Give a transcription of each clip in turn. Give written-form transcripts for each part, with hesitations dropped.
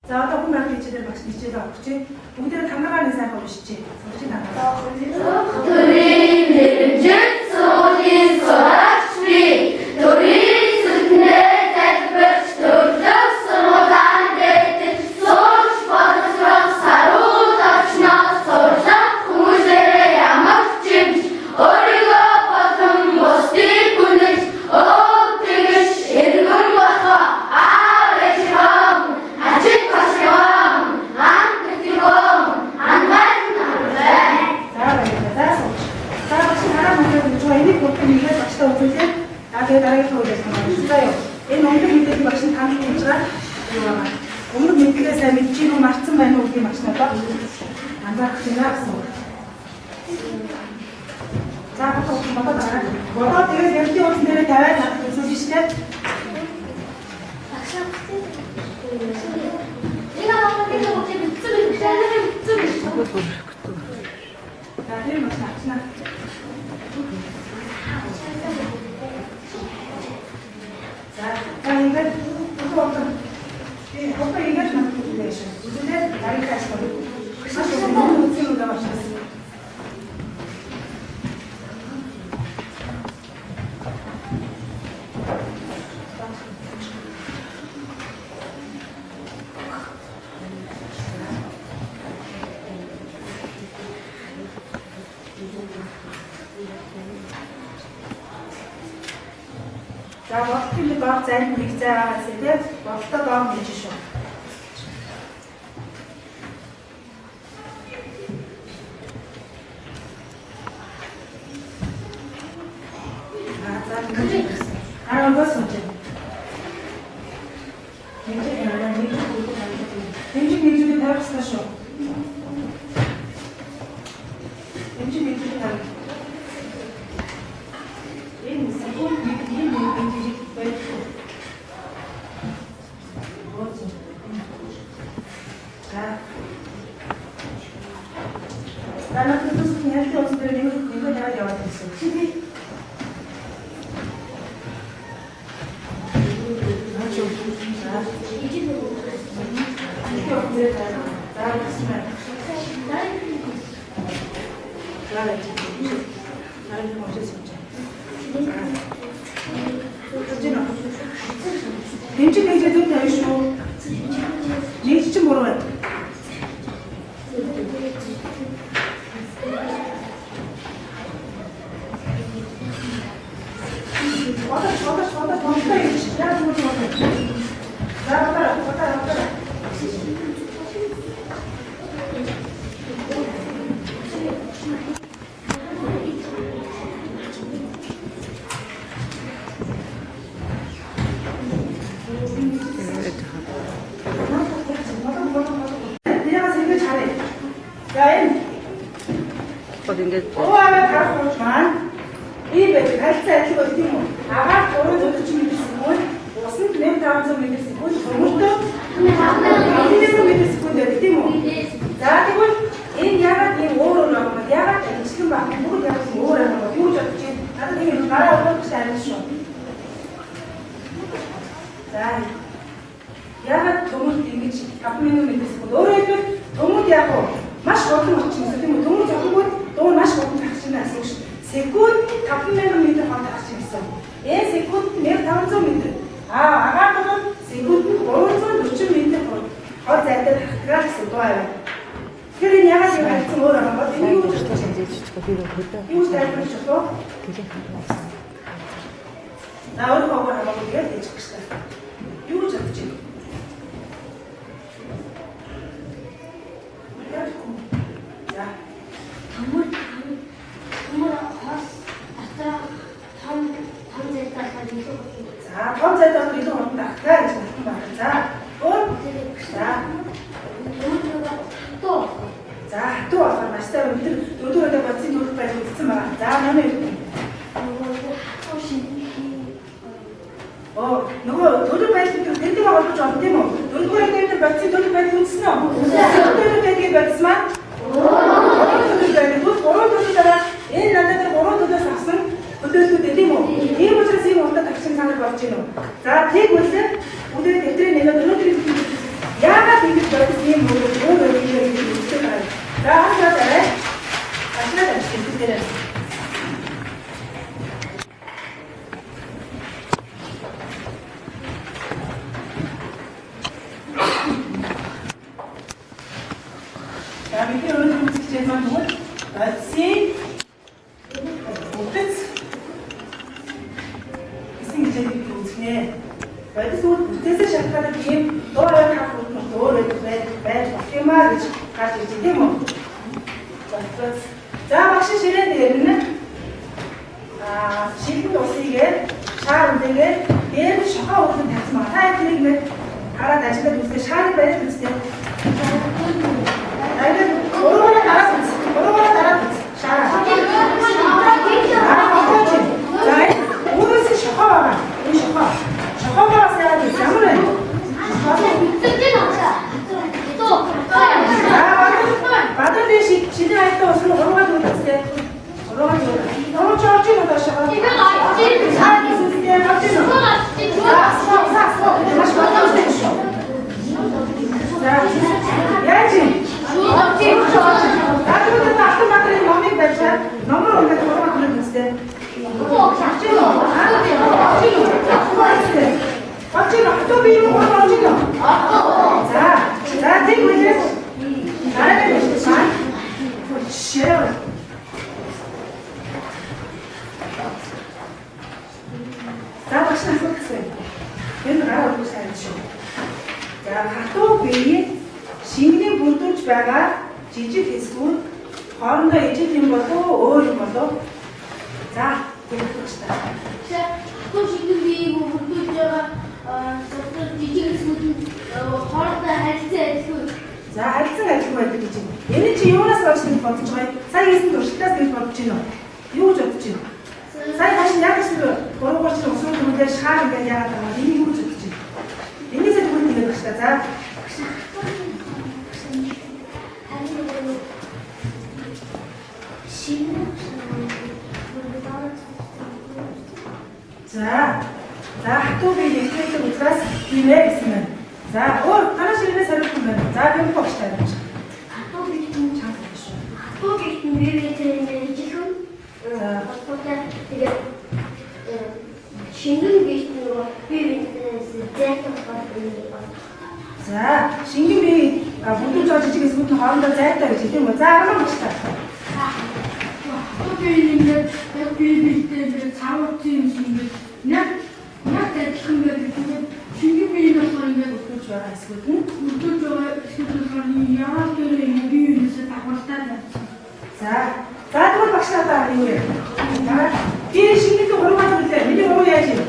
За одоо хүн байгалийн хичээлээр багш хичээлээ авах гэж. Бүгдээрээ тангараа нэг сайхан уншчихъя. Сурчин тангараа. Төрийн мэрэмжит суулийн сурагч би төрийн сүтнээ залбирч төрлөх сургуулаан дээдэж сууж боловсрох саруул очноос сурлах хүмүүсээрээ ямар ч чимж өөрийгөө болон бусдыг үнэж өөг тэгш эргэн болохоо аав ээжийнхөө ачиг башгаа ан тэтгэгөө ангаалн авлаа. За баярлалаа. За сууч. За багш хараа мөндөд гэж байгаа. Энийг бүгд нэгээд багштай үзүүлээ. За тэгээд дараагийнхаа үйл ажиллагаа байна. За юу. Энэ өмнөх мэдээлэл багш нь танд хийж байгаа юу байгаа. Өмнөх мэдлэгээ сайн мэдчих юм уу мартсан байна уу гэдгийг багш надад анзаарах байна гэсэн үг. За бодоо бодоо дараа. Бодоо тэгээд эрдийн уулан дээрээ тавиад надад үзүүлж штэ. За тэр багш авчнаа. За за ингээд бодоо бодоо. Би одоо ингэж надад үзүүлээ шээ. Үзүүлээд дараагийнхаа ажил байна. Маш их үзсэн үг багшаас. За болтын нэг доор зайд нэг зай байгаа гэсэн тийм болтоо доор нэж шүү. Аа за ингэж гараа өнгөө сууж байна. Нэмжиг гараа нэмжиг нэмжиг нэмжиг тавих ёстой шүү. Нэмжиг нэмжиг тавих. Энэ секунд нэг ийм нэг жижиг байдаг. За. Танай төс нээлттэй ус дээр нэг нэг тавиад яваад байсан. Чи би За. За гэсэн байна. За байж. Нарийн хожиж сууж. Дэмжиг нэгжээ зөв тавина шүү. Нэгж чинь буруу байна. Бодож бодож бодож томтой юм шиг. Яг зүгээр бодож. За бодоо бодоо бодоо. Тэрийг сэргэж харъя. За энэ Бол ингээд Уураа тарах хурж маань ийм байдаг. Харилцан адил байх тийм үү? Агаар 340 метр секунд, усанд 1500 метр секунд, төмөртөө 500 метр секунд байдаг тийм үү? За тэгвэл энэ ягаад ийм өөр өөр байгаа юм бэ? Ягаад ижилхэн байх юм? Бүгд ягаад ийм өөр байгаа юм бэ? Юу гэж бодож байна? Надад тийм гараа өгөх гэж арай шүү. За ягаад төмөрт ингэж 5000 метр секунд? Өөрөөр хэлбэл төмөрт яг уу маш хурдан очих гэсэн тийм үү? Төмөр зохингууд дуу маш хурдан тарах чинь гэсэн үг шүү. Секунд 5000 метр хол тарах чинь гэсэн. Секунд 1500 метр. Аа агаар бол секундэд 340 метр хол зайтай тархдаг гэсэн дуу аваа. Тэгэхээр энэ ягаад юм харилцан өөр байгаа юм бол энийг юу гэж бодож байна? зээж чичгээ би хөдөө Юу гэж тайлбарлаж болох вэ? гэлээ хандсан. За өөрөө өөр хамаагүй тэгээд хийж гэж байна. Юу гэж бодож байна? За Төмөр төмөр хос дотор том том зайтай болохоор илүү За том зайд бол илүү хурдан тархдаг гэж хэлсэн байна. За өөр за төмөр нөгөө хатуу за хатуу болохоор маш сайн бид нар дөрөвдүгээр удаа бодсон төлөх байж үзсэн байгаа. За манай нөгөө хатуу шинэ Оо нөгөө төлөв байдал бид тэрдээ холбож байна тийм үү? Дөрөвдүгээр удаа бид нар бодсон төлөв байдал үзсэн үү? Төлөв байдгийг бодсон маань гурван төлөв байдаг. Тэгвэл гурван төлөв дараа энэ надад тэр гурван төлөөс авсан төлөөлтүүд тийм үү? Тийм учраас ийм хурдан тархин санал болж байна уу? За тэгвэл бүгдээ дэвтрээ нэмээд өнөөдрийн яагаад ингэж бодис ийм өөр өөр өөр гэж үздэг байгаа. За хашаа арай. Хашаа тавьчих дээр. За бидний өнөөдөр үзэх хичээл маань тэгвэл бодисын бүтэц гэсэн хичээлийг бид үзнэ. Бодис үйл бүтээсээ шалтгаалаад ийм дуу ариун хах үднэрт өөр байж болох юм аа гэж гарч ирж байна, тийм үү? За багш ширээн дээр нь шилэн усыгээ шаар үндэгээ дээр нь шохоо үлдэн тавьсан байна. Та тэрийг нэг хараад ажиллаад үзлээ. Шаарыг бариад үзтээ. Арай уруугаараа дараад үз. Уруугаараа дараад үз. Шаараа. За өөрөөс нь шохоо байгаа. Энэ шохоо. Шохоогоос яагаад вэ? Ямар вэ? За бадан дээр шилэн аятаа ус руу уруугаар дүүрэх үзтээ. Уруугаар дүүрэх. Урууч орж ийн одоо шохоо. Шаар үзтээ. Орж ийн үү? За асуу. Маш боломжтой шүү. За яаж юм? За тэгвэл Алтан Баатрын номыг барьжаад номор унгаад уруугаар дүүрэх үзтээ. Орж ийн үү? Орж ийн үү? Орж ийн үү? Хатуу бие рүү орж ийн үү? За. За тийм үлээс дараагийн бичлэг маань шээ. За багш нь асуух гэсэн. Энэ гар өргөж сайн шүү. За хатуу биеийг шингэний бүрдүүлж байгаа жижиг хэсгүүд хоорондоо ижил юм болов уу, өөр юм болов уу? За тэгэх та. Хатуу шингэн биеийг бүрдүүлж байгаа дотор жижиг хэсгүүд нь хоорондоо харилцан адилгүй. За харилцан адилгүй байдаг гэж байна. Энэ чи юунаас болж ингэж бодож байгаа юм? Сая хийсэн туршилтаас ингэж бодож байна уу? Юу гэж бодож байна? Сая тааш яг гэсэн 3 3 усан төвлөр шаар ингээд яагаад байгаа юм? Энэ юу гэж бодож байна? Энээсээ тэгвэл тэгээд багш та. За За. За хатуу бие нэгтгэдэг учраас тийм ээ гэсэн байна. За өөр танаа ширнээс хариулах юм байна. За би багш та хариулж. Хатуу биеийн Чанга шүү. хатуу биеийн биеийн ижилхэн За холбоотой тэгээд шингэн биеийн нөгөө бие биенээс зайтай холбоотой. За шингэн бие бүрдүүлж байгаа жижиг хэсгүүд нь хоорондоо зайтай гэж тийм үү? За арман багш та. Хатуу биеийн ингээд яг бие биетэй ингээд цавууцсан юм шиг ингээд яг яг адилхан байдаг. Тэгээд шингэн бие нь болохоор ингээд Бүрдүүлж байгаа хэсгүүд нь бүрдүүлж байгаа хэсгүүд болохоор яагаад тэр юм бие биенээсээ дагуултаа тавьсан. За. За тэгвэл багш надаа юу вэ? За би шингэнтэй хуруугаар түлээ. Миний хуруу яаж юм?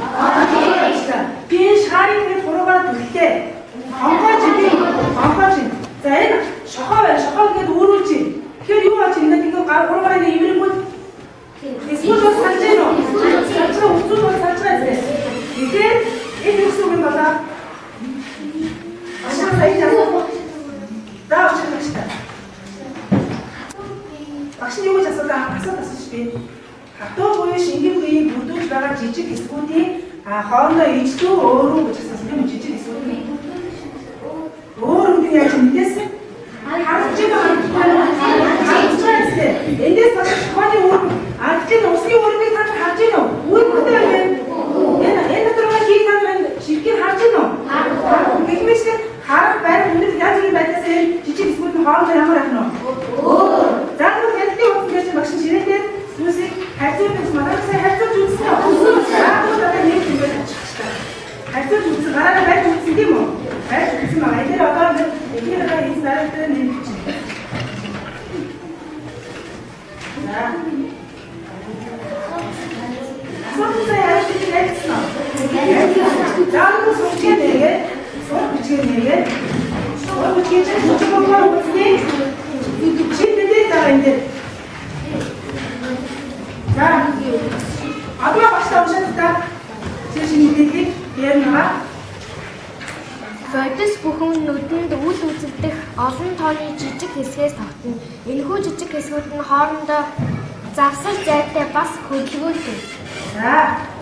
Би шаарыг нэг хуруугаар түлээ. Хонхооч би хонхооч. За энэ шохоо байна. Шохоо ингээд үүрүүлж байна. Тэгэхээр юу болж байна? Ингээд гар хуруугаар ингээд имэрэнгүүд эсвэл бол салж гин үү? Салж байгаа үзүүл бол салж байгаа юм. Тэгэхээр энэ юу гэсэн үг юм болоо? Багш сая яасан? За өчигдөр багш та. Багш нь юу гэж асуулаа? Асуулт асууж би. Хатуу буюу шингэн биеийг бүрдүүлж байгаа жижиг хэсгүүдийн хоорондоо ижил үү өөр үү гэж асуусан юм жижиг хэсгүүд нь. Өөр үг нь яаж мэдээс харагдаж байгаа юм харагдаж байгаа юм. Эндээс багш шохооны үүрэг чинь усны үүргийг та нар харж байна уу? Үүрэгтэй байна. Энэ энэ дотор байгаа хий та нар энэ ширхгийг харж байна уу? Гэх мэт харах барих үнэр янз бүрийн байдлаас энэ жижиг хэсгүүд нь хоорондоо ямар байх нь вэ? Өөр. За тэгвэл хяналтын утсан дээр чинь багш нь ширээн дээр зүйлсийг харьцуулж үзсэн. Манай сая харьцуулж үзсэн үү? За тэгвэл одоо нэг юм байж очих та. Харьцуулж үзсэн, гараараа барьж үзсэн тийм үү? Барьж үзсэн байгаа. Энэ дээр одоо ингээд эхний удаа хийсэн дараа дээр нэмж чинь. За. Асуултын сая яаж хийж ярьсан уу? За тэгвэл сурчгээ нэгээ. Сур бичгээ нэгээ. Сур бичгээ чинь хүчин үзье. Чи мэдээд байгаа энэ дээр. За. Одоо багш та уншаад та. Чи шинэ мэдээллийг ярина. Бодис бүхэн нүдэнд үл үзэгдэх олон тооны жижиг хэсгээс тогтно. Энэхүү жижиг хэсгүүд нь хоорондоо завсар зайтай бас хөдөлгөөнтэй. За.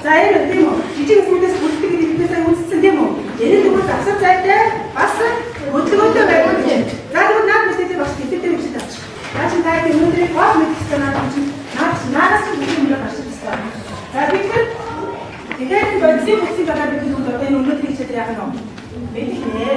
За энэ тийм үү? Жижиг хэсгүүдээс бүрддэг гэдэг бид сая үзсэн тийм үү? Энэ тэгвэл завсар зайтай бас Хөдөлгөөнтэй байдаг гэж. За тэгвэл наад мэдээлэл бас тэтгэл дээр бичиж авчих. Наа чи та энэ өнөөдрийн гол мэдэх ёстой наад чинь наад чи наадас чинь бүх юм гарч ирэх ёстой. За бид нар тэгэхээр энэ бодисын бүтцийн талаар бид нар одоо энэ өнөөдрийн хичээлээр яах юм бэ? Мэдэх нэ.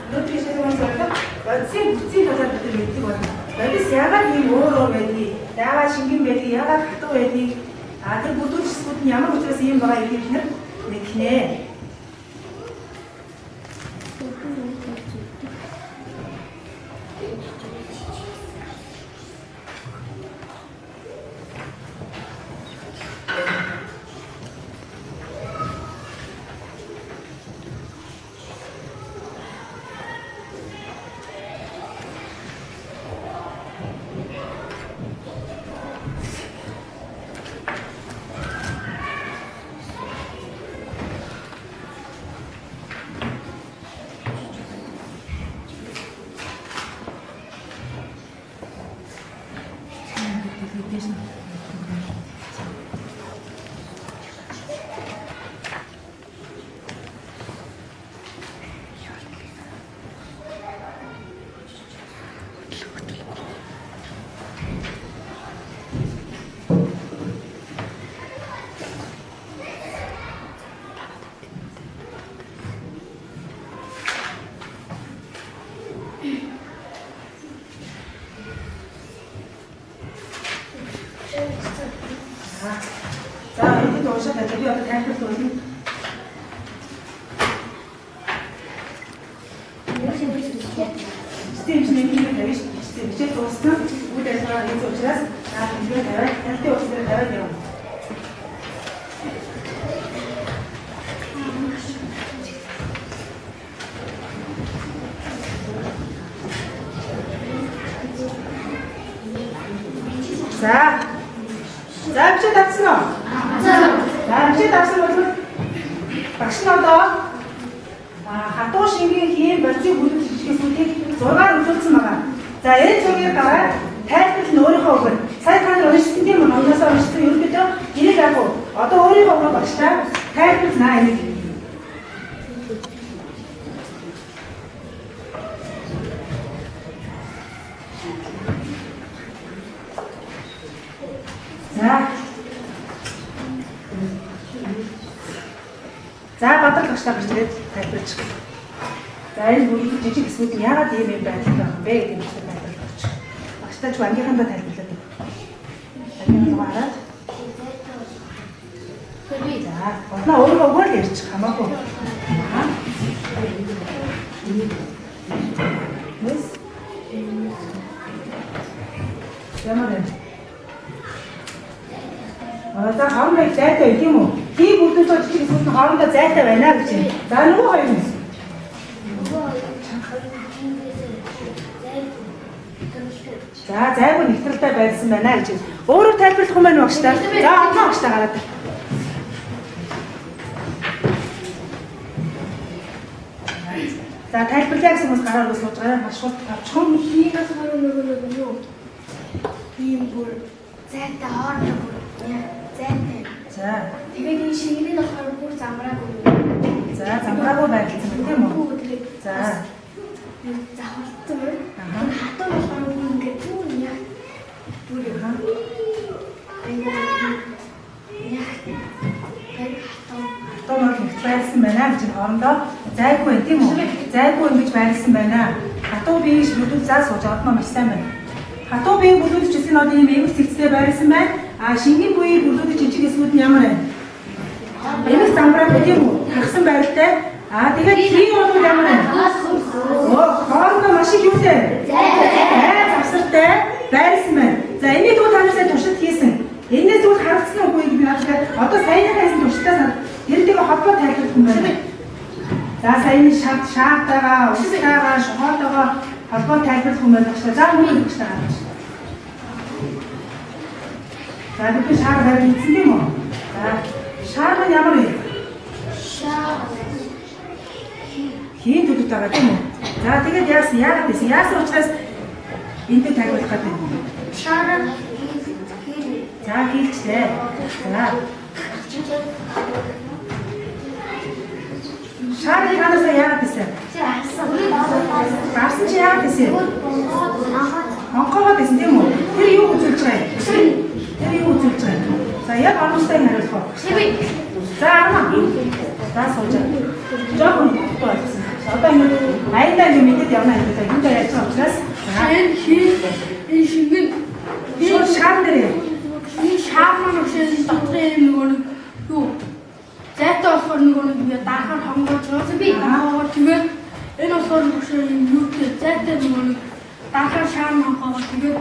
Өнөөдрийн хичээлээр маань зорилго бодисын бүтцийн талаар бид нар мэддэг болно. Бодис яагаад ийм өөр өөр байдгийг, яагаад шингэн байдгийг, яагаад хатуу байдгийг, а тэр бүдүүлж хэсгүүд нь ямар учраас ийм байгаа гэдгийг бид нар мэдэх нэ. За энэ уншаад байлаа. Би одоо тайлбарлах болно. Систем чинь нэг тавина шүү. Систем хичээл дууссан. Үйл ажиллагаа хийсэн учраас наа тэмдэглэл тавиад, талтын утас дээр тавиад явна. За. За бичээд авсан уу? За бичээд авсан бол багш нь одоо хатуу шингэн хийм бодисын бүлэг жижиг хэсгүүдийг зургаар үзүүлсэн байгаа. За энэ зургийг гараад тайлбарлал нь өөрийнхөө үгээр. Сая та нар уншсан тийм үү? Номноос уншсан ерөнхийдөө энийг яг уу одоо өөрийнхөө үгээр багштай тайлбарлана энийг. За. За Бадрал багштай гарч ирээд тайлбарлаж. За энэ бүлэг жижиг хэсгүүд нь яагаад ийм юм байдалтай байгаа юм бэ гэдэг нь тайлбарлаж. Багштай ч ангийнхандаа тайлбарлаад өгөх. Ангийнхандаа хараад. За, бодлоо өөрийгөө өгөөр л ярьчих хамаагүй. Аа. Мэс. Ямар вэ? Аа за хоорондоо их зайтай байх юм уу? Хий бүлдүүлж байгаа жижиг хэсгүүд нь хоорондоо зайтай байна гэж байна. За нөгөө хоёр нь. За зайгүй нэгтрэлтэй байсан байна гэж. Өөрөөр тайлбарлах юм байна уу багш та? За одоо багш та гараад. За тайлбарлая гэсэн хүмүүс гараад сууж байгаа маш хурд тавчхан. Хийгээс нөгөө нэг юу? Ийм бүр зайтай хоорондоо бүр зайтай. За. Тэгээд энэ шингэн нь болохоор бүр замраагүй. За замраагүй байрлалсан тийм үү? Тэгээд За. завхарлцсан байна. Аха. Хатуу болохоор бүр ингээд бүр яг бүр айгүй яг хатуу. Хатуу нь бол нэгт байрлсан байна гэж хоорондоо зайгүй байна тийм үү? Зайгүй ингэж байрлсан байна. Хатуу биеийн шүлдүүд за сууж одноо маш сайн байна. Хатуу биеийн бүлүүдч хэсэг нь одоо ийм эмх цэгцтэй байрлсан байна. А шингэн буйын бүлүүдч жижиг хэсгүүд нь ямар байна? Эмх замбраагүй тийм үү? Хагасан байралтай. А тэгээд хий бол ямар байна? Оо, хоорондоо маш их юутай? Зай завсартай байрлсан байна. За энийг тэгвэл та нар сайн туршилт хийсэн. Энээс тэгвэл харагдсан үгүй гэж би харахад одоо саяныхаа хийсэн туршилтаас тэрнтэйгээ холбоо тайлбарлах юм байна. За саяны шат шаартайгаа, устайгаа, шохоотойгоо холбоо тайлбарлах юм байна. За мөн гэж та харж. За бид шаар барь хийсэн тийм үү? За шаар нь ямар вэ? Шаа. Хийн төлөвт байгаа тийм үү? За тэгээд яасан? Яагаад байсан? Яасан учраас энтэй тайлбарлах гэдэг юм. Шаар За хийлчтэй. За. та нар сая яагаад гэсэн? Гарсан чи яагаад гэсэн? Онкоогоод байсан тийм үү? Тэр юу үзүүлж байгаа юм? Тэр юу үзүүлж байгаа юм? За яг оромжтой хариулах уу? За армаа. За сууж. Жохон хөхгүй болсон. Одоо ингэ аяндаа ингэ мэдээд явна гэдэг. Энд яаж байгаа учраас Энэ хий энэ шингэн шууд шаар дээр яв. энэ шаар маань өгшөө дотрын юм нөгөө нэг юу зайтай болохоор нөгөө нэг ингээ даахаар хонгоож байгаа. Би хонгоогоор тэгээд энэ болохоор өгшөө юм юутай зайтай нөгөө нэг даахаар шаар хонгоогоор тэгээд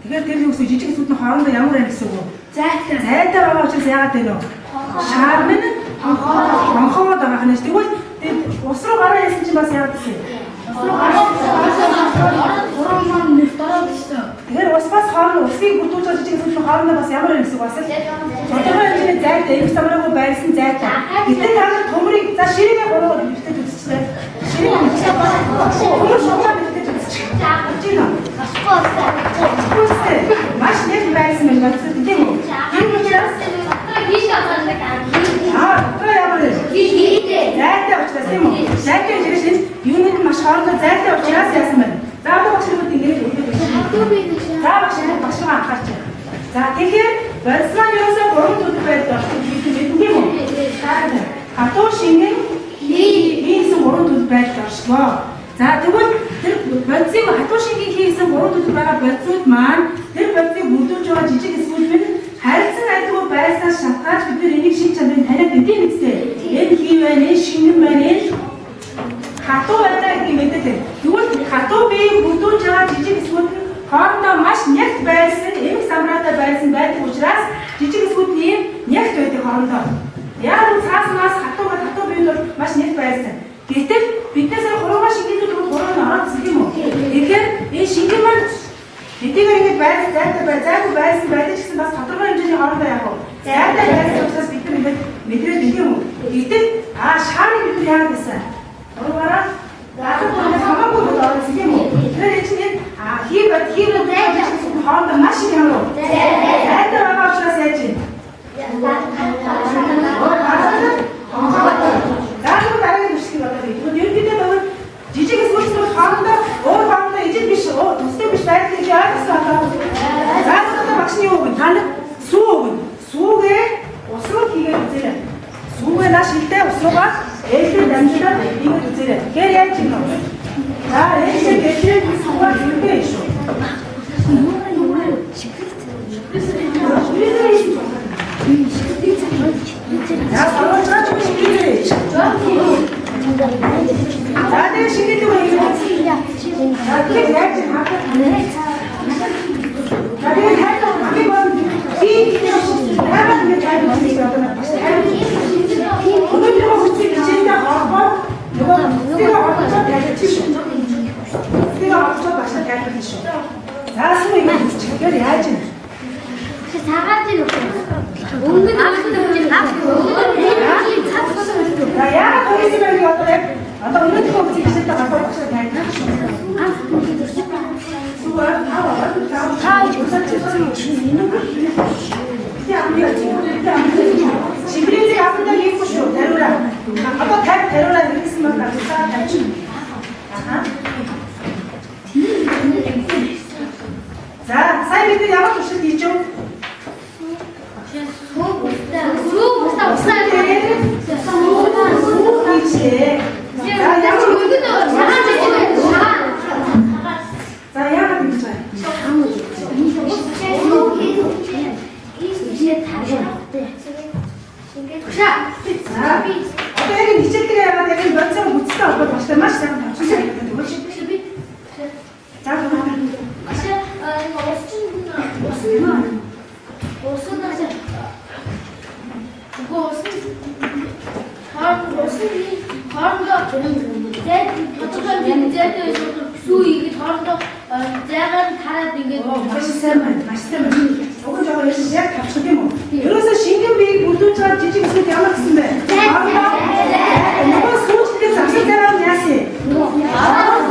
Тэгэхээр тэр юу гэсэн жижиг хэсүүд нь хоорондоо ямар юм гэсэн үг вэ? зайтай Зайтай байгаа учраас яагаад вэ нөө? Шаар минь хонхоогоод байгаа ханаа. Тэгвэл тэр ус руу гараа яасан чинь бас яагаад гэсэн юм? Ус руу гараа гурван маань нэг дороод ирсэн. Тэгэхээр ус бас хооронд усыг бүрдүүлж байгаа жижиг хэсүүд нь хоорондоо бас ямар юм гэсэн үг бас л тодорхой хэмжээний зайтай, эмх самраагүй байсан зайтай. Гэтэл та нар төмрийг за ширээгээ гурван бэлтгэж үзчихлээ. Ширээг төмөр шугамар бэлтгэж үзчих. Болж байна уу? Үгүй маш нэг байсан байж байна тийм үү? Тийм учраас аа ямар вэ? Зайтай учраас тийм үү? Зайтай гэж хэлсэн юуны нь маш хоорондоо зайтай учраас яасан бэ? За одоо багш нарууд ингэж өгдөг байх. За багш нар багш руу анхаарч байна. За тэгэхээр бодис маань ерөөсөө гурван төрөл байдал орсон бид мэдэн тийм үү? За хатуу шингэн хийсэн гурван төрөл байдал оршлоо. За тэгвэл тэр бодисыг хатуу шингэн хийсэн гурван төрөл байгаа бодисууд маань тэр бодисыг бүрдүүлж байгаа жижиг хэсгүүд нь харилцан айлгүй байснаас шалтгаалж бид нар энийг шин чанарыг таниад идэв үстэй. Энэ хий байна, энэ шингэн байна, энэ хатуу байна гэдэг мэдээлэл. Тэгвэл хатуу биеийг бүрдүүлж байгаа жижиг хэсгүүд нь хоорондоо маш нягт байсан, эмх самраатай байсан байдаг учраас жижиг хэсгүүд нь ийм нягт байдаг хоорондоо. Яг нь цааснаас хатуу ба хатуу биед бол маш нягт байсан. Гэтэл биднээс хуруугаа шингэнүүд бол хуруу нь ороод ирсэн юм уу? Тэгэхээр энэ шингэн маань хэдийгээр ингэж байсан, зайтай бай, зайгүй байсан байдаг ч гэсэн бас тодорхой хэмжээний хоорондоо яг уу зайтай байсан учраас бид нар ингэж мэдрээд идэв юм уу? Гэтэл шаарыг бид нар яагаад гэсэн? Хуруугаараа гадар бүрээс хамаагүй бол орсон юм уу? Тэгэхээр энэ чинь хий бод хий бод хоорондоо маш их ямар уу? Зайтай байгаа учраас яаж юм? За тэгвэл дараагийн төршлийг одоо хий. Тэгвэл ерөнхийдөө бол жижиг хэсгүүд бол хоорондоо өөр хоорондоо ижил биш, төстэй биш байдаг гэж ойлгосон одоо. За одоо багш нь юу өгнө? Та нар сүү өгнө. Сүүгээ ус руу хийгээд үзээрэй. Сүүгээ нааш хилдэ ус руугаа ээлжээр дамжуулаад хийгээд үзээрэй. Тэгэхээр яаж юм бэ? За ээлжээр ээлжээр сүүгээ зөргөө юм шүү. За сургууль ч биш хийлээ. За тэгээ шингэлэг хийгээд. За тэгэхээр яаж юм хахад. За тэгээ тайлбар хамгийн гол нь хий тайлбар ингэж тайлбар хийж одоо бас тайлбар. Өнөөдөр хүчийг хичээлдээ холбоод нөгөө хүчийг холбоод тайлбарлаж шүү. Хүчийг холбоод багш нар тайлбарлана шүү. За сүү ингэж үзчихээр яаж юм? За яагаад хоёрын байг одоо яг одоо өнөөдөр хүчийг хичээлдээ холбоод багш нар тайлбарлана шүү. Зүгээр тав тав тав Шимбризийг авандаа хийхгүй шүү. Тариураа. Одоо 50 тариураа хэрэгсэн бол авцаа тавьчих. Аха. За, сая бид нар ямар туршилт хийж вэ? Сүү хийжээ. За, ямар За, яагаад ингэж байгаа юм? За, одоо яг энэ хичээл дээр яагаад яг энэ бодисоо бүтцтэй холбоод багштай маш сайхан тавьчихсан гэдэг тэгвэл. За, тэгвэл Маш сайн байна, маш сайн байна. Уг нь жоохон ярьж яг тавчих юм уу? Ерөөсөө шингэн биеийг бүрдүүлж байгаа жижиг хэсгүүд ямар гэсэн бэ? Нөгөө сүүлчдээ завсар зайгаар нь яасан юм?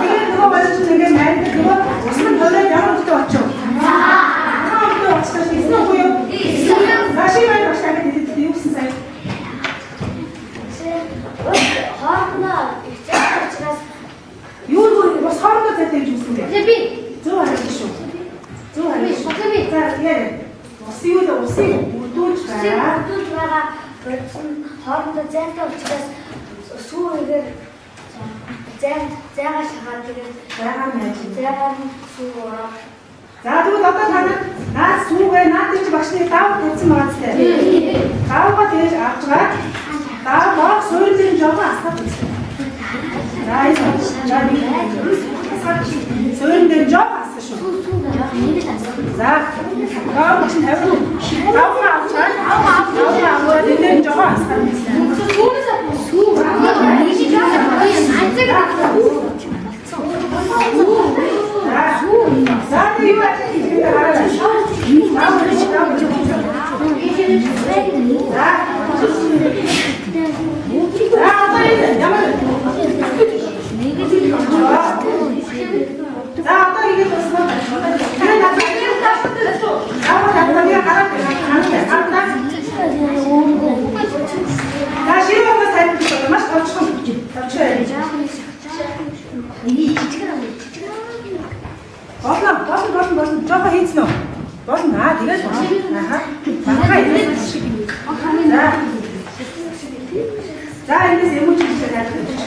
Тэгээд нөгөө болж ингээд найрдаг нөгөө ус нь тойроод ямар өнгөтэй очив? Цагаан өнгөтэй очихлоо хийсэн үгүй юу? За шиг байна багш танд хэлээд юу гэсэн сая? Хоорондоо зайтай гэж үсэн бэ? Би. Зөв хариулт шүү. Зөв хариулт. За яа. Ус юу л усыг бүрдүүлж байгаа. Бүрдүүлж байгаа бодис нь хоорондоо зайтай учраас сүү игээр зайгаа шахаад тэгээд зайгаа яаж зайгаа сүү ороо. За тэгвэл одоо та нар наад сүүгээ наад чи багшны дав тавьсан байгаа зү. Давгаа тэгэж авч байгаа. Дав доор суурин дээр жоохон асгаад үзье. За энэ за нэг асгаад суурин дээр жоохон асах шүү. Сүү нэг л асах. За дав багш нь 50. Давгаа авч байгаа. Давгаа аваад энэ дээр жоохон асгаад үзье. Сүүнээс сүү нэг жоохон За за юу ажил хийх вэ хараа. За за одоо энэ ямар За одоо ингэ туснаа. Тэр надад Аа надад гараад байна. За ширээ бас тайлбарлах маш товчхон. Товчхон. Болно, болно, болно, болно. Жохоо хийцэн үү? Болно. Аа, тэгэл болно. Аха. Багаха ирээс шиг. За. За, эндээс юм уу чи тайлбарлаж.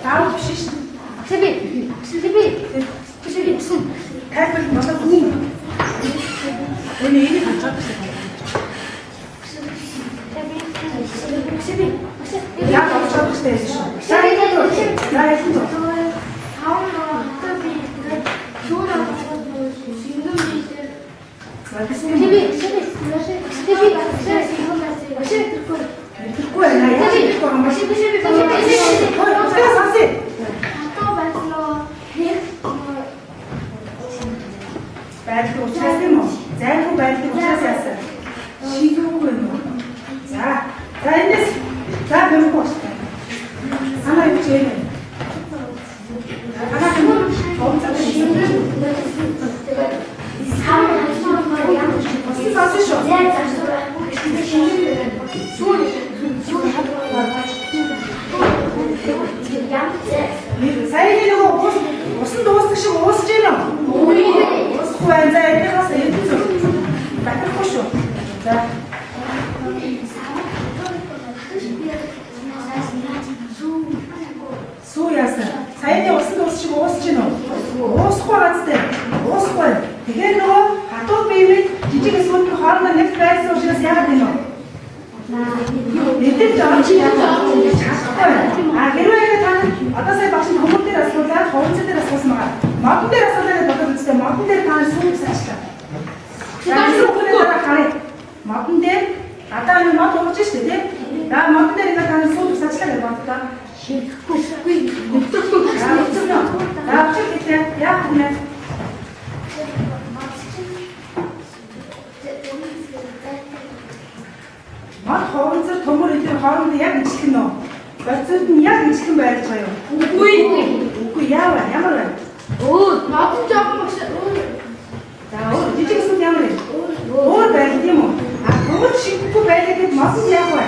Тав биш шүү. Тайлбар болоод үн. Өнөө энийг хацаад шүү. Яг олцоод шүү. За, за, яасан зөө. За, тэгсэн юм. Мэдэхгүй байна. Яаж мэдэхгүй юм бэ? Хөөе, уцаа сонсъё. Байдал учраас юм уу? Зайгүй байдал учраас яасан? Шийдвэргүй юм уу? За, за энэс за бэмгүй байна. Санаа юу ч юм. Санаа юм уу? Усын сонсъё шүү. Саяны нөгөө усан дуусдаг шиг уусж гэнэ үү? Уусахгүй байна. За энэхээс эрдэнэ зүг. Батрахгүй шүү. За. Сүү яасан? Саяны усан дуусдаг шиг уусж гэнэ үү? Уусахгүй газтай. Уусахгүй байна. Тэгэхээр нөгөө хатуу биемэд жижиг эсүүд нь хоорондоо нэгт байсан учраас яагаад вэ? Мэдээж орж чадахгүй байна. А хэрвээ та одоо сая багш нь хүмүүн дээр асуулаад, хувцас дээр асуусан байгаа. Модон дээр асуулаа гэж бодоод үзтээ. Модон дээр та нар сүү гэсэн ажиллаа. За сүүхний дараа харъя. Модон дээр гадаа энэ мод ууж штэ тий. За модон дээр ингэ та нар сүү гэсэн ажиллаа гэж бодлоо. Ширэхгүй. Нүцэрхгүй. За өчиг хэлээ. Яах вэ? Мод хуванцар төмөр эдгээр хоорондоо яг ижилхэн нөө. Бодисод нь яг ижилхэн байж байгаа юу? Үгүй. Үгүй яава ямар вэ? Модон жоохон багш. За өөр жижиг эсүүд ямар вэ? Өөр байх тийм үү? А төмөр шигдэхгүй байлаа гэхэд модонд яах вэ?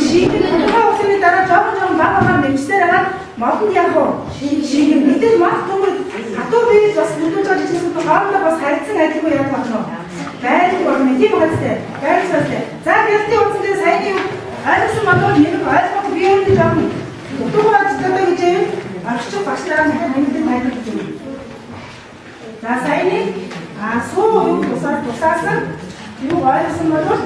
Шигдэх тодорхой хугацааны дараа жоохон жоохон баг багаар нэмжсээр хагаад модонд яах вэ? Шигдэх. Гэтэл мод төмөр хатуу биед бас бүрдүүлж байгаа жижиг эсүүд хоорондоо бас харилцан адилгүй яах вэ? Байдаг болно. Тийм байгаа зү. Байж байгаа. За гэртээ утсан дээр саяны ойлгосон бодвол нэг ойлгох би юу гэж аав. Дутуугаар ажилладаг гэж юм. Орчих багш нараа дахиад нэмэгдэн тайлбарлаж өгнө. За саяны а суу юу тусаад тусаасан юу ойлгосон бодвол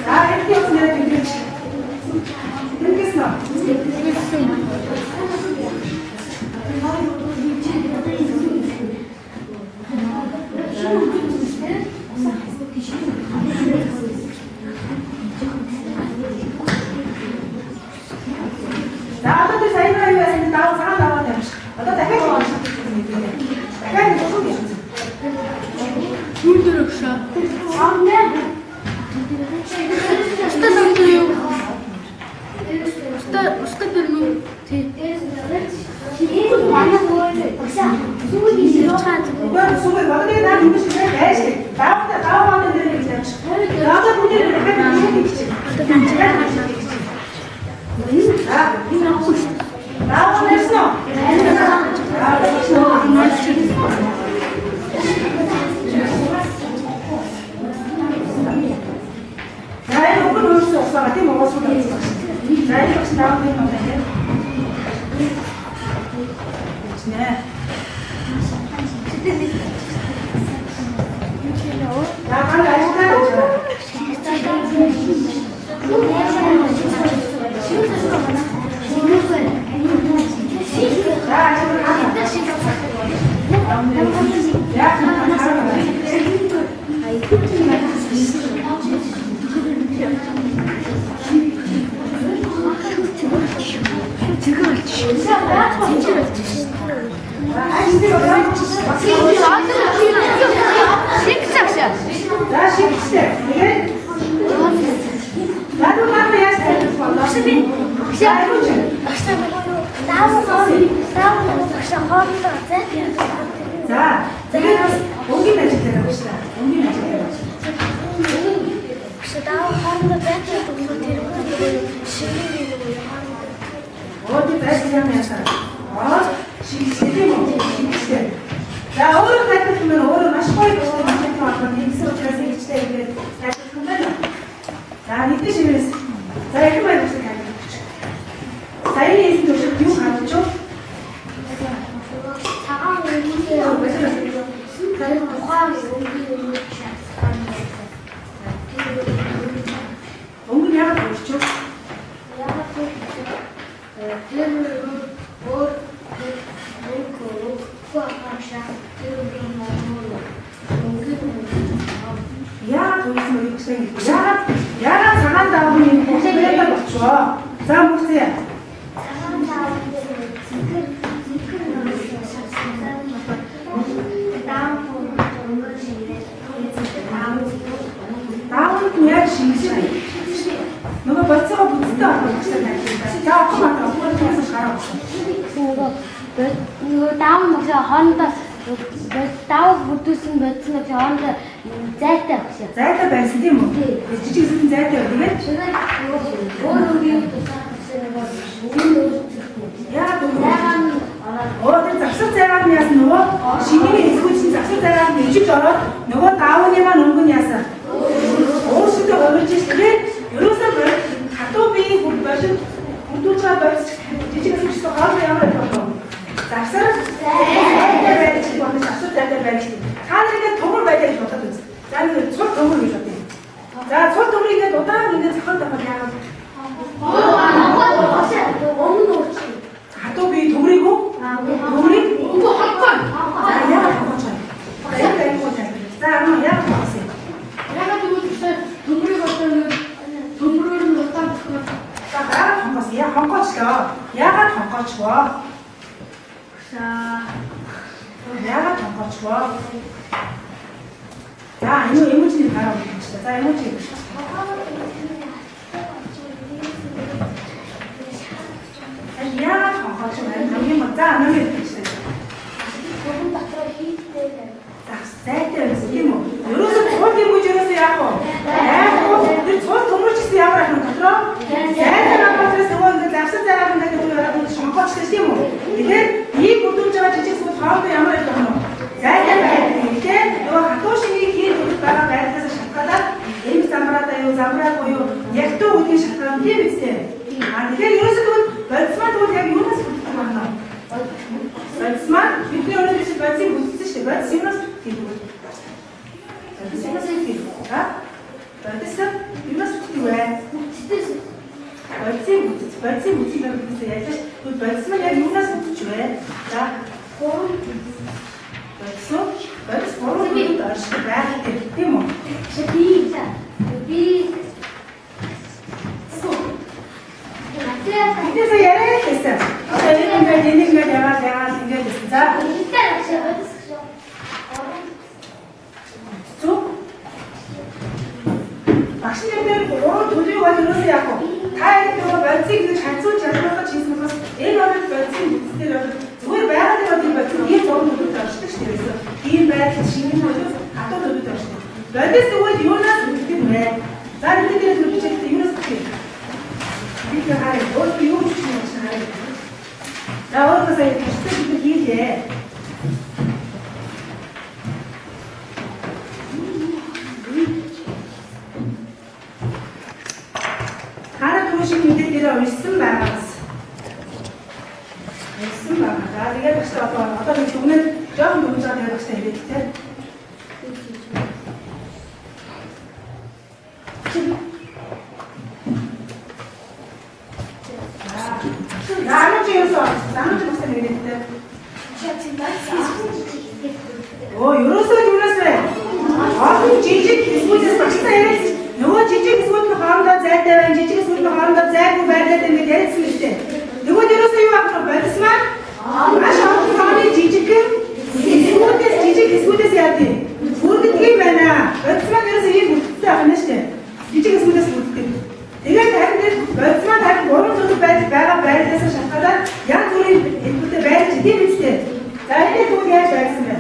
За гэртээ утсан дээр тэмдэглэж. Тэмдэглэсэн үү? За одоо тэр саяны юу яасан даа цагаан даваа тавьчих. Одоо дахиад уншиж байна. Дахиад нэг тусах гэж. Юу дээр өгшөө. Устаа дээр нү тий. Үгүй сүмээ багтаа наа юм шиг байж тээ. Даваа даваа дээр нэг тавьчих. Даваа бүгдээ дахиад нэг хийчих. За даваа нэрсэн үү? Даваа нэрсэн. За энэ үгүй өөрсдөө усаага тийм үү уус үү. За энэ багш даваа нэг юм байна. Нэ. За гал ажиллаа гэж байна. За ажиллаа. Яг За шигчлээ. Тэгээд Надад надад яаж тайлбарлах болоо? За юу ч. За тэгээд бас өнгийн ажил дээр байна шүү дээ. Өнгийн ажил дээр байна. Өөдөө байж юм яасан. Аа шигчлээ тийм үү? Шигчлээ. За өөрөө тайлбарлах юм байна. Өөрөө маш гоё өөрөө маш их холбоо нэгсэн учраас нэгчлээ ингээд тайлбарлах юм байна. За нэгдээ шивээс. За их баяр хөөртэй тайлбарлах. Саяны хийсэн туршилт юу харж вэ? Өнгө нь яагаад хөрч вэ? Яагаад хөрсөн бэ гэсэн юм. Яагаад цагаан давны юм хөлбөмбөг болчихвоо? За мөхсөө. Даавууд нь яг шингэж байна. Нөгөө бодисоо бүтэлтэй болох гэсэн тайлбар. За охин мат охин түүнээс гараа өгсөн. Нөгөө даав мөсөө хоорондоо даав бүрдүүлсэн бодсон мөсөө хоорондоо зайтай өгсөн. Зайтай байсан тийм үү? Жижиг хэсэг нь зайтай байв тэгээд Тэгээд өөр өөрийн тусаад өгсөн нөгөө өөр өөр яагаад өгөх вэ? зайгаа нь ороод Оо тэр завсар зайгаар нь яасан нөгөө шингэний хэсгүүд чинь завсар зайгаар нь ижиж ороод нөгөө даавны маань өнгө нь яасан? Өөрсдөө хувирж ш тэгээд ерөөсөө хатуу биеийн бүр болон бүрдүүлж байгаа бодис жижиг хэсэг чинь хоолой ямар байх вэ? Завсар зайтай байж болно завсар зайтай байж. Та нар ингээд төмөр байлаа гэж бодоод үз. За нэг цул төмөр гэж бодъё. За цул төмрийг ингээд удаан ингээд зохиод авах яагаад өмнө өөрчлөн. хатуу бие төмрийг үү? Төмрийг Үгүй хонхоо. За яагаад хогооч вэ? За яг аягүй тайлбар. За армаа яагаад хогосон юм? Ягаад гэвэл тэгэхээр төмрийг одоо нэг төмрөөр нь удаан зөхиод За яагаад хогоос? Яа хогоочлоо. Яагаад хогоочвоо? Яагаад хогоочвоо? За энэ эможний гараа өгч та. За эможи. Харин яагаад хогооч вэ? Хамгийн гол. За намын өгч та. Бүрэн дотроо хийдтэй байна. За зайтай байсан тийм үү? Ерөөсөө цул юм гэж ерөөсөө яах вэ? Яах вэ? Тэр цул төмөрч гэсэн ямар ах юм дотроо? Зайтай хамгаалаас нөгөө ингээд завсар зайгаар ингээд нөгөө шонхоочлаа тийм үү? Тэгэхээр ийм бүдүүлж байгаа жижиг зүйл хоорондоо ямар байх вэ? Зайтай байдаг. Тэгэхээр нөгөө хатуу шинийг хийн төгс байгаа байдлаас шалтгаалаад эм замбраатай юу, замбраа буюу ягтуу үдийн шалтгаан тийм үстэй. А тэгэхээр ерөөсөө тэгвэл бодис маань тэгвэл яг юунаас бүтдэг байна вэ? Бодис маань бидний өнөөдөр чинь бодисыг бүтсэн шүү дээ. Бодис юунаас бүтдэг юм бэ? Бодис юунаас бүтдэг вэ? За? Бодис юунаас бүтдэг вэ? Бодисын бүтэц, бодисын бүтцийг биднээс ярьлаа ш. Тэгвэл бодис маань яг юунаас бүтэж вэ? За, бодис уу? Бодис гурван бүтэд оршдог байх гэдэг тийм үү? Би Биднээс яриа л байсан. Одоо энэ ингээд энийг ингээд ягаал ягаал ингээд байсан. За, зүг. Багш нар дээр гурван төлөв бол ерөөсөө яах вэ? Та энэ нөгөө бодисыг ингэж харьцуулж ялгуулгаж хийсэн болохоос энэ бол бодисын бүтцээр бол зүгээр байгалийн бол энэ бодис ийм зураг төлөвт оршдог шүү дээ. Ийм байдал шингэн төлөв гадуур төлөвт оршдог. Бодис тэгвэл юунаас бүрддэг вэ? За бид дээр төлөвч хэлдэг юунаас бүрддэг? Бид нэг харъя. Өөртөө юу гэж юм шиг харъя. За өөртөө сая төстэй бид хийлээ. Хараа түрүү шиг мэдээ дээр уншсан байгаас. Уншсан байгаа. За тэгээд багш одоо нэг дүгнэлт жоохон дүгнэж байгаа тэгээд багштай яриад тэ. За ануу чи юусэн? Ануу чи багштай яриад тэ. Оо, ерөөсөө юунаас вэ? Олон жижиг хэсгүүдээс багштай яриад нөгөө жижиг хэсгүүд нь хоорондоо зайтай байна, жижиг хэсгүүд нь хоорондоо зайгүй байрлал ингээд яриадсан мэт. Нөгөө ерөөсөө юу авах вэ? Бодис маань маш олон тооны жижигхэн хэсгүүдээс жижиг хэсгүүдээс яа гэв? Бүрддэг юм байна. Бодис маань ерөөсөө ийм бүрддэг байх нь шүү дээ. Жижиг хэсгүүдээс бүрддэг. Тэгээд харин тэр бодис маань харин гурван зүйлс байдал байгаа байрлалаас шалтгаалаад янз бүрийн хэлбэртэй байж тийм үстэй. За энэ тэгвэл яаж байсан бэ?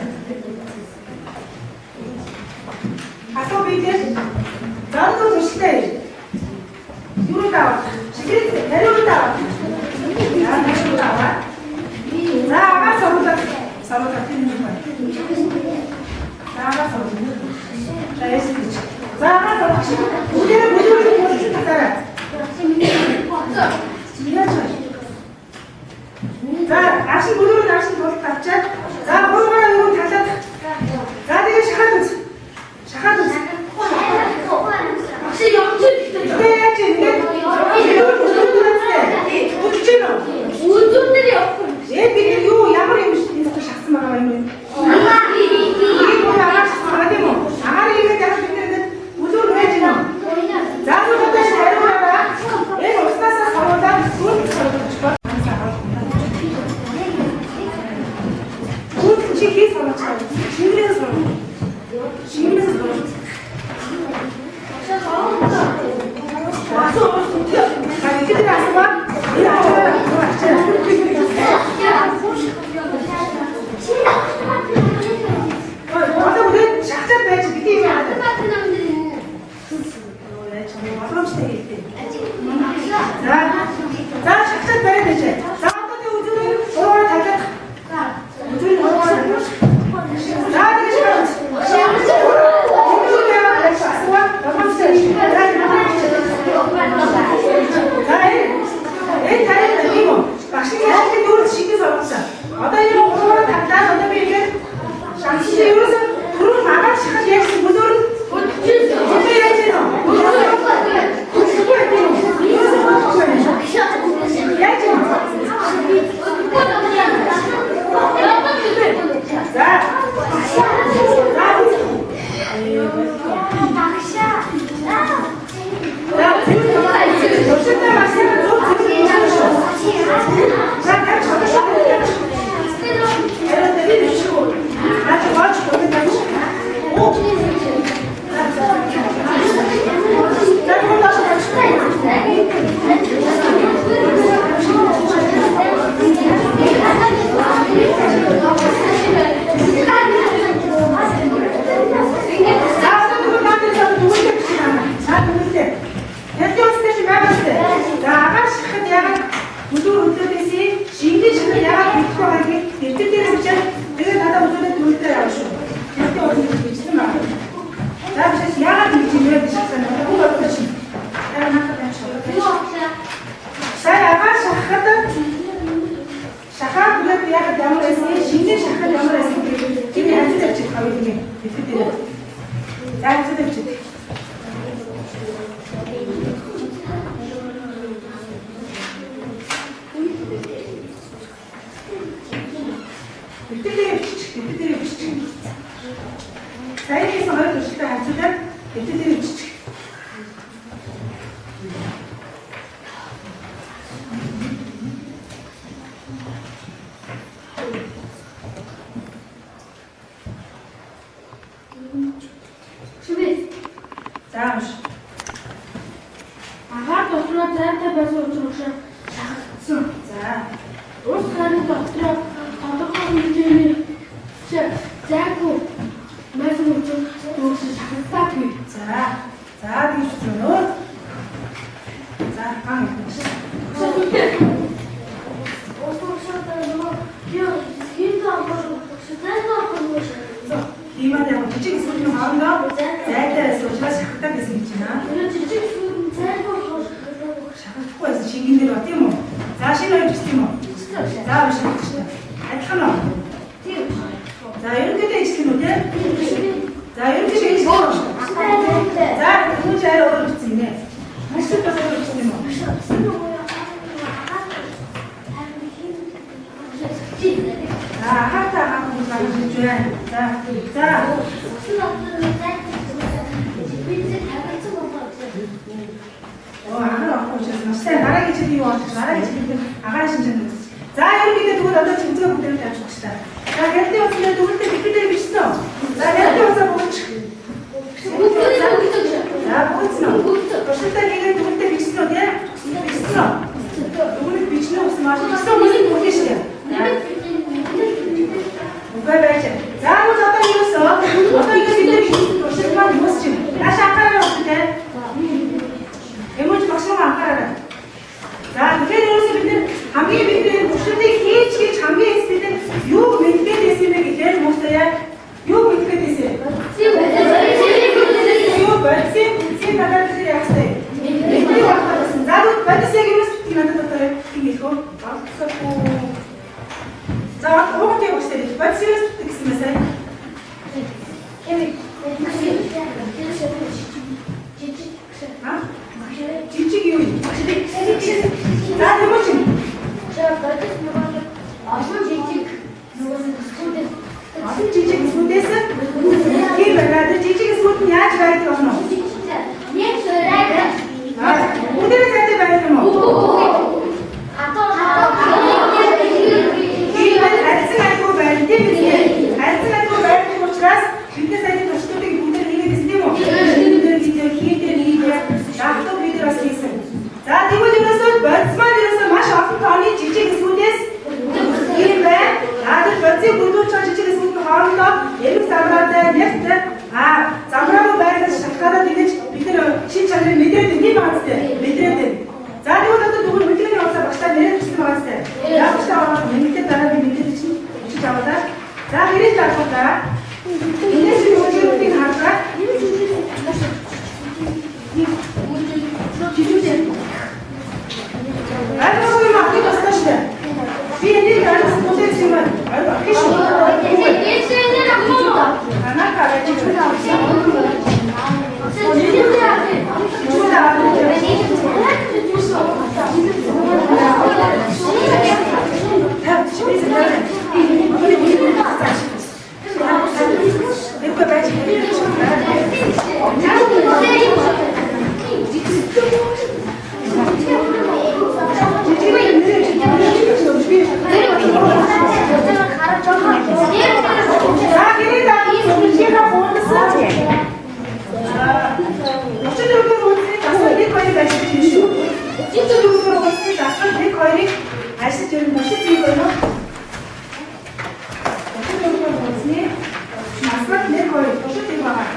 Асуу би дээр зардал туршилтаа ир. Юу даа? Шигэл тариу даа. За тариу даа. За агаар саруулаад саруулаад тийм юм байна. За агаар саруулна. За яс гэж. За агаар саруулах. Бүгдээрээ бүлүүрийг бүлчих татаарай. Яаж вэ? За аршин бүлүүрийг аршин тулд авчаад за гурваараа нөгөө талаад за тэгээ шахаад үз. Шахаад үз. Багш явж байгаа. Тэгээ яаж юм бэ? Бүлж гэнэ үү? Үзүүнээр явахгүй. Бид нар юу ямар юм энэ дотор шахсан байгаа юм бэ? Ийм бүр агаар шахсан байгаа тийм үү? Агаар ийгээд яг бид нар ингээд бүлүүр нээж гэнэ үү? За зөвхөн хариу аваа. Энэ уснаасаа харуулаад сүүл харуулж байна. Дотроо тодорхой хэмжээний зайгүй байсан учраас нөөц шахагдаагүй. За. За тэгж үзэнэ. За ган их. Ийм аа яг жижиг хэсгүүд нь хоорондоо зайтай байсан учраас шахагдаад байсан гэж байна. Шахагдахгүй байсан шингэн дээр ба тийм үү? За шинэ хоёр бичсэн юм уу? За биш үү? Адилхан уу? За ерөнхийдөө ижил юм уу те? За ерөнхийдөө ижил юм уу? За хүмүүс арай өөр бичсэн юм нэ. Маш их бас өөр бичсэн юм уу? За хаатай хаах хүмүүс гарч ирж байна. За за Оо агаар авахгүй учраас маш сайн. Дараагийн хичээл юу болох вэ? Дараагийн хичээл бид агаарын шинжээнд үзэж. За ерөнхийдөө тэгвэл одоо тэмцээн бүгдээр тавьчих та. За хятадын утсан дээр дүгнэлтээ бикээр бичсэн үү? За хятадын утсаа бүгдч. За бүгдсэн үү? Туршилтаа хийгээд дүгнэлтээ бичсэн үү тий? Бичсэн үү? Дүгнэлт бичнэ гэсэн маш бичсэн хүмүүс нь бүлээ шүү дээ. Үгүй байж. За тэгвэл одоо юусоо? Одоо ингэ бид нар хийсэн туршилт маань юус чинь? Нааш анхаарал өгөх тий. Эмож багш нар анхаарай. За тэгэхээр ерөөсөө бид нар хамгийн бид нар туршилтыг хийж хийж хамгийн эцэст бид нар юу мэдгээд байсан юм бэ гэхээр хүмүүсээ юу мэдгээд байсан юм? Юу бодисын бүтцийн талаар бид яах вэ? Мэдээ болох гэсэн. За тэгвэл бодис яг юунаас битгий надад одоо тийм хэлэх үү? Олцоогүй. За уг тийм үгсээр бодис юунаас битгий гэсэн бэ сая? Аа? Жижиг юу юм? За тэгвэл чинь Олон жижиг нөгөө хэсгүүдээс олон жижиг хэсгүүдээс тийм байна. Тэр жижиг хэсгүүд нь яаж байдаг вэ? нэг суурай Аа, бүгдээрээ зайтай байдаг юм уу? Тийм байна. Харилцан айгүй байна. Тийм биз дээ. Харилцан айгүй байдаг учраас бидний саяны туршилтуудыг бүгдээр хийгээд байсан тийм үү? Шинэ дээр видео хийх дээр хийгээд давтаг бид нар бас хийсэн. За тэгвэл ерөөсөө бодис маань ерөөсөө маш олон тооны жижиг хэсгүүдээс тийм байна. За тэр бодисыг бүрдүүлж байгаа жижиг хэсгүүд нь хоорондоо эмэг замраатай нэгт замраагүй байдлаас шалтгаалаад ингэж бид нар шин чанарыг мэдрээд байна. Тийм байгаа зү? Мэдрээд байна. За тэгвэл одоо тэгвэл мэдрээний явцаа багшаа нэрээ бичсэн байгаа зү? За багшаа ороод нэмэгдээ дараа би мэдээд чинь бичиж аваа. За хэрэг лавхаа да. Энэс чинь үйлдвэрүүдийг харгаа. Ойлгоогүй юм ахыг басна шүү дээ. Би энийг ойлгосон бүлээс юм аа. Ойлгох шүү. Анака байж байна. За гэрээ даа хуулсан. 34-р хуудсны дасгал 1 2-ыг ажиллаж байна шүү. 34-р хуудсны дасгал 1 2-ыг ажиллаж байна. Туршилт хийх байна уу? 34-р хуудсны дасгал 1 2 туршилт хийх байгаа.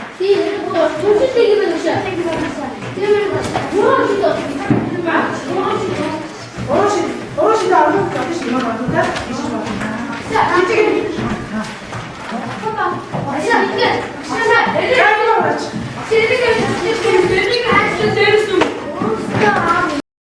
Уруу шиг оруулах гэдэг шиг юм байна да. Тийш байна. Жижиг Багш.